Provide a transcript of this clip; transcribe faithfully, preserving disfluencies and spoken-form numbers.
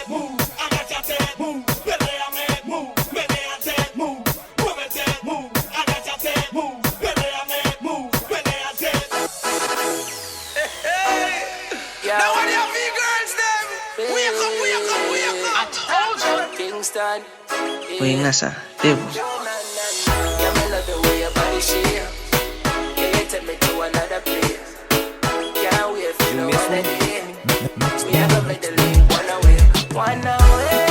Move, agáchate, move, peleame, move, meneate, move, muévete, move, agáchate, move, peleame, move, meneate. Hey, hey. Now what do you mean, girls dem? Wake up, wake up, wake up. I told you. Kingston. Oi, gasa, tevu. Yeah, me love the way your body shake. Yeah, you take me to another place. Can't wait for no other day. We are gonna make the link one away. One away.